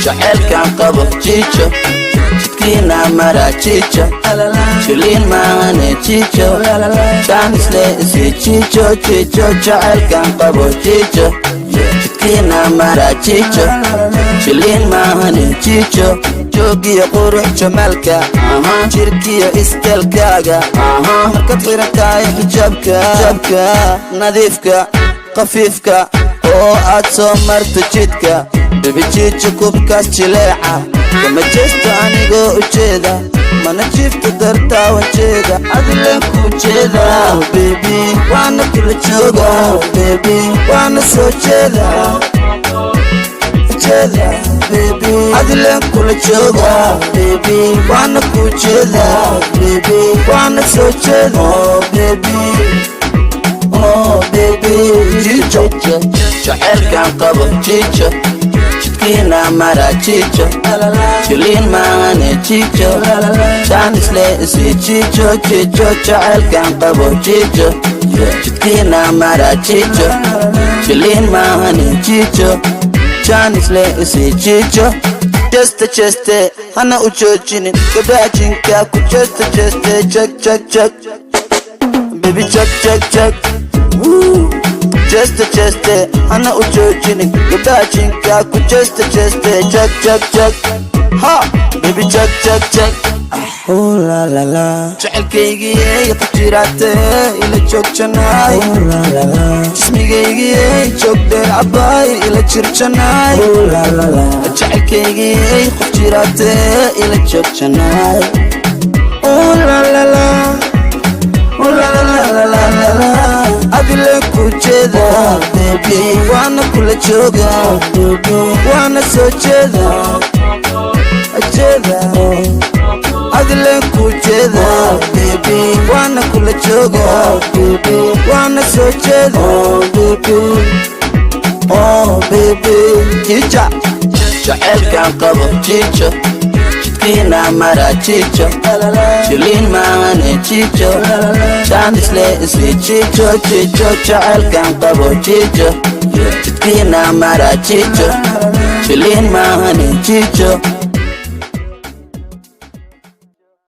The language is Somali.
Jaceylkan qabo, jiijo, jidkiina mara, jiijo, jiliin maahane, jiijo, jaanisle isi, jiijo, jiijo. Jaceylkan qabo, jiijo, jidkiina mara, jiijo, jiliin maahane, jiijo. Joogiyo qurux, jamaalka jirkiyo isteelkaaga, markaad xiran tahay xijaabka jabka nadiifka khafiifka oo aad soo marto jidka, baby jiijo, kubkaas jileeca kama jeesto anigoo ujeeda, mana jiifto dartaa wanjeeda, adileen ku jeeda, baby, waana kula jooga, baby, waana soo jeeda jeeda, baby, adileen kula jooga, baby, waana ku jeeda, baby, waana soo jeeda, oh baby, oh baby. Jiijo, jaceylkan qabo, jiijo, jidkiina mara, jiijo, jiliin maahane, jiijo, jaanisle isi, jiijo, jiijo. Jaceylkan qabo, jiijo, jidkiina mara, jiijo, jiliin maahane, jiijo, jaanisle isi, jiijo. Jeste jeste, hana u joojinin gabdhaha jinka ku jeste jeste. Check, check, check, baby, check, check, check. Woo. Jeste jeste, hana u joojinin gabdhaha jinka ku jeste jeste. Check, check, check, ha, baby, check, check, check. Oh la la la. Jecelkaygiyey, qof jiraate ila joogjanaay. Oh la la la. Jismigaygiyey, joog dheer cabaay ila jirjanaay. Oh la la la. Jecelkaygiyey, qof jiraate ila joogjanaay. Oh la la la, oh la la la la la la. Adile ku jeeda, baby, waana kula jooga, waana soo jeeda jeeda. Adile ku jeeda, baby, waana kula jooga, baby, waana soo jeeda, baby, oh baby. Jiija, jaceylkan qabo, jiijo, jidkiina mara, jiijo, jiliin maahane, jiijo, jaanisle isi, jiijo, jiijo. Jaceylkan qabo, jiijo, jidkiina mara, jiijo, jiliin maahane, jiijo.